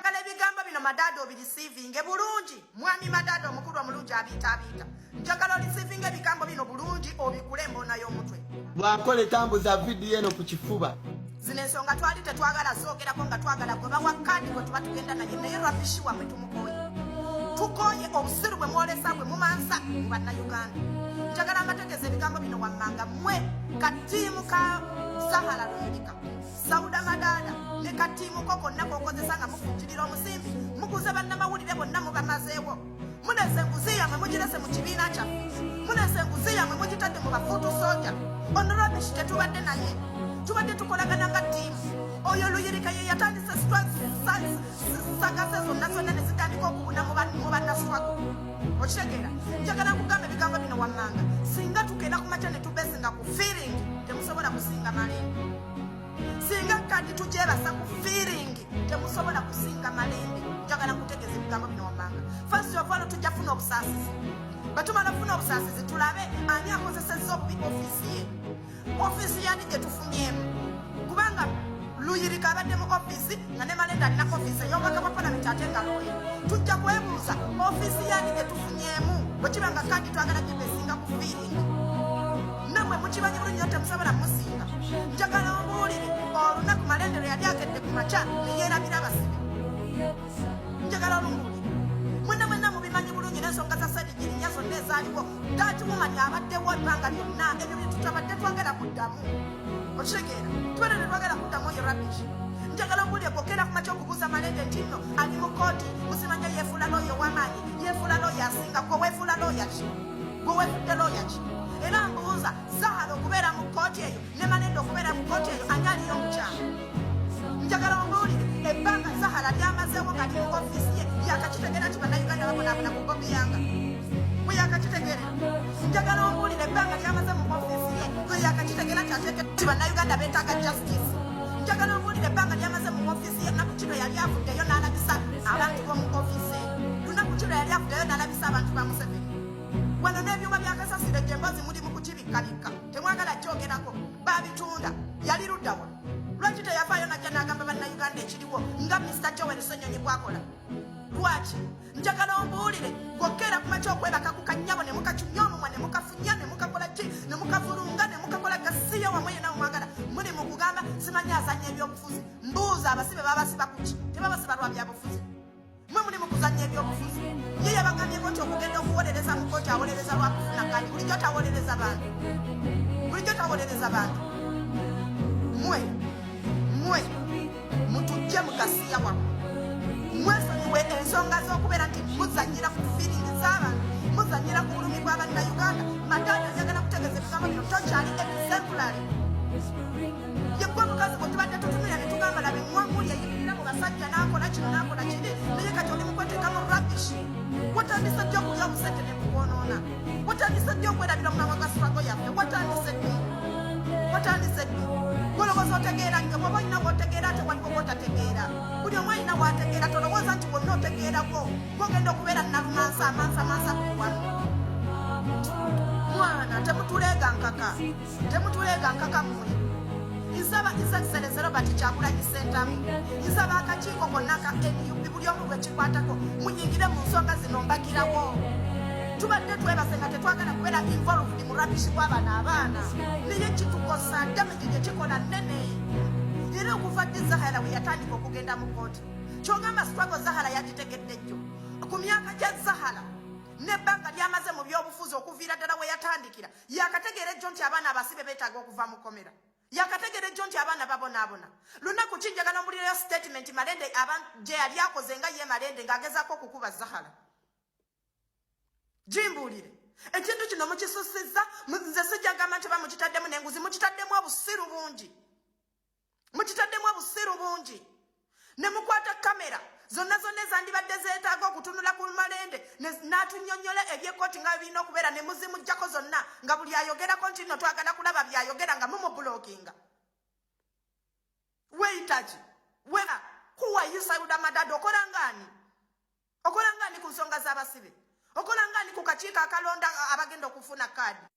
Njagala ebigambo bino, Madaada, obireceivinge bulungi. Mwami Madaada omukulu omulungi abiita abiita, njagala oreceivinge ebigambo bino bulungi, obikule emboona y'omutwe. Bw'akola etambuza vidiyo eno ku kifuba. Zino ensonga twali tetwagala zoogerako, nga twagala gwe bawa kaadi gwe tuba tugenda naye, naye rubbish wammwe tumukooye. Tukooye obusiru bwe mwolesa, bwe mumansa mu Bannayuganda. Njagala mbategeeza ebigambo bino wammanga. Mmwe kateam ka Sahara Luyirika, Sauda Madaada ne kateam ko konna kokozesa nga mufunjirira omusimbi, muguze bannamawulire bonna, mubamazeewo. Mulese enguzi yammwe, mugirese mu kibiina kyaffe. Mulese enguzi yammwe, mugitadde mu bafoot soldier. Ono rubbish tetubadde naye, tubadde tukolagana nga ttiimu. Oyo Luyirika ye yatandise saga ze zonna zonna ne zitandika okubuna mu bannastruggle. Okitegeera? Njagala nkugamba ebigambo bino wammanga. Singa tugenda ku makya ne tubesinga ku feeling, temusobola kusinga Malende. Singa kati tugyebasa ku feeling, temusobola kusinga Malende. Njagala nkutegeeza ebigambo bino wammanga. First of all, tujja funa obusaasizi. Bwe tumala okufuna obusaasizi, tulabe ani akozesezza obubi ofiisi ye. Ofiisi yani gye tufunyemu? Kubanga Luyirika abadde mu ofiisi nga ne Malende alina ofiisi ey'obubaka bwa palamenti, ate nga looya. Tujja kwebuuza ofiisi yani gye tufunyemu, bwe kiba nga kandi twagala gibesinga ku feeling. Nammwe mukimanyi bulungi nnyo, temusobola musinga. Njagala ombuulire olunaku Malende lwe yali akedde ku makya ne yeerabira abasibe. Njagala olumbuulire. Mwenna mwenna mubimanyi bulungi n'ensonga za Sedigirinya zonna ezaaliwo. That woman abaddewo ebbanga lyonna. Ebyo bintu twabadde twagala kuddamu. Okitegeera? Tubadde tetwagala kuddamu oyo rubbish. Njagala ombuulire, gwokera ku makya okubuuza Malende nti nno ali mu kooti, musimanya yeefuula looya ow'amaanyi, yeefuula looya asinga. Gwe weefuula looya ki? Gwe weefudde looya ki? Era mbuuza, Zahara okubeera mu kooti eyo ne Malende okubeera mu kooti eyo, ani aliyo mukyamu? Njagala ombuulire ebbanga Zahara lyamazeewo ng'ali mu ofiisi ye, yakakitegeera nti Bannayuganda babonaabona ku Bobi Young? Bwe yakakitegeerera, njagala ombuulire ebbanga lyamaze mu ofiisi ye, bwe yakakitegeera nti ateeke nti Bannayuganda beetaaga justice. Njagala ombuulire ebbanga lyamaze mu ofiisi ye, lunaku kino yali avuddeyo n'alabisa abantu b'omu ofiisi eyo? Lunaku kino yali avuddeyo n'alabisa abantu ba Museveni wano n'ebyuma bya kasasiro? Egyo emboozi muli mu kukibikkabikka, temwagala kyogerako. Babitunda, yali luddawa? Lwaki teyavaayo najja n'agamba Bannayuganda ekiriwo nga Mr Joel Senyonyi bwakola? Lwaki? Njagala ombuulire. Gwokkeera ku makya okwebaka ku kannyabo ne mukacunya omumwa ne mukafunya ne mukakola ki ne mukavulunga ne mukakola gasiya wamwe yena mumwagala, muli mu kugamba simanyi azanya ebyobufuzi. Mbuuza, abasibe babasiba kuki? Tebabasiba lwa byabufuzi. Mwe muli mu kuzanya ebyobufuzi. Ye yabagambyeko nti okugenda okuwolereza mu kooti awolereza lwakufuna kadi? Bulijjo tawolereza bantu, bulijjo tawolereza bantu. Mwe mwe mutujje mugasiya wammwe, mwesonyiwe ensonga z'okubeera nti muzanyira ku feeling z'abantu, muzanyira ku bulumi bw'Abannayuganda. Madaada, njagala kutegeeza ebigambo bino, tokyali exemplary. Yegwe omukazi gwe tubadde tutunulira ne tugamba, laba eŋŋwamuli eyimirira mu basajja, n'akola kino n'akola kiri, naye kati oli mukweteekamu rubbish. Watandise ddi okulya obusente ne bukwonoona? Watandise ddi okwerabira omulanga gwa struggle yaffe? Watandise ddi? Watandise ddi? Golowooza otegeera nnyo. Bw'oba olina wotegeera, ate waliwo wotategeera. Buli omu alina wategeera. Tolowooza nti bwonna otegeerako gwogenda okubeera nalumansa amansa mansa buli wamu. Mwana, temutuleega nkaka, temutuleega nkaka mmwe. Nsaba His Excellency Robert Kyagulanyi Ssentamu, nsaba akakiiko konna ka NUP, buli omu gwe kikwatako, muyingire mu nsonga zino mbagirawo. Tubadde twebase nga tetwagala kubeera involved mu rubbish bw'abano abaana, naye kitukosa. Damage gye kikola nnene. Era okuva ddi Zahara we yatandika okugenda mu kooti? Kyogamba struggle Zahara yagitegedde jjo? Ku myaka gya Zahara n'ebbanga lyamaze mu byobufuzi, okuviira ddala we yatandikira, yakategeera ejjo nti abaana abasibe beetaaga okuva mu kkomera? Yakategeera ejjo nti abaana babonaabona? Lunaku ki, njagala ombulireyo statement Malende gye yali akoze nga ye Malende ng'agezaako okukuba Zahara. Gimbuulire. Ekintu kino mukisusizza. Nze sijja gamba nti oba mukitaddemu n'enguzi, mukitaddemu obusiru bungi, mukitaddemu obusiru bungi ne mukwata kamera zonna zonna ezandibadde zeetaaga okutunula ku Malende n'atunyonnyola ebyekooti nga birina okubeera, ne muzimuggyako zonna, nga buli ayogerako nti nno twagala kulaba byayogera nga mumublockinga. Weeyitaki wera kuwayisa Madada? Okola ngaani? Okola ngaani ku nsonga z'abasibe? Okola ngaani ku kakiiko akalonda abagenda okufuna kaadi?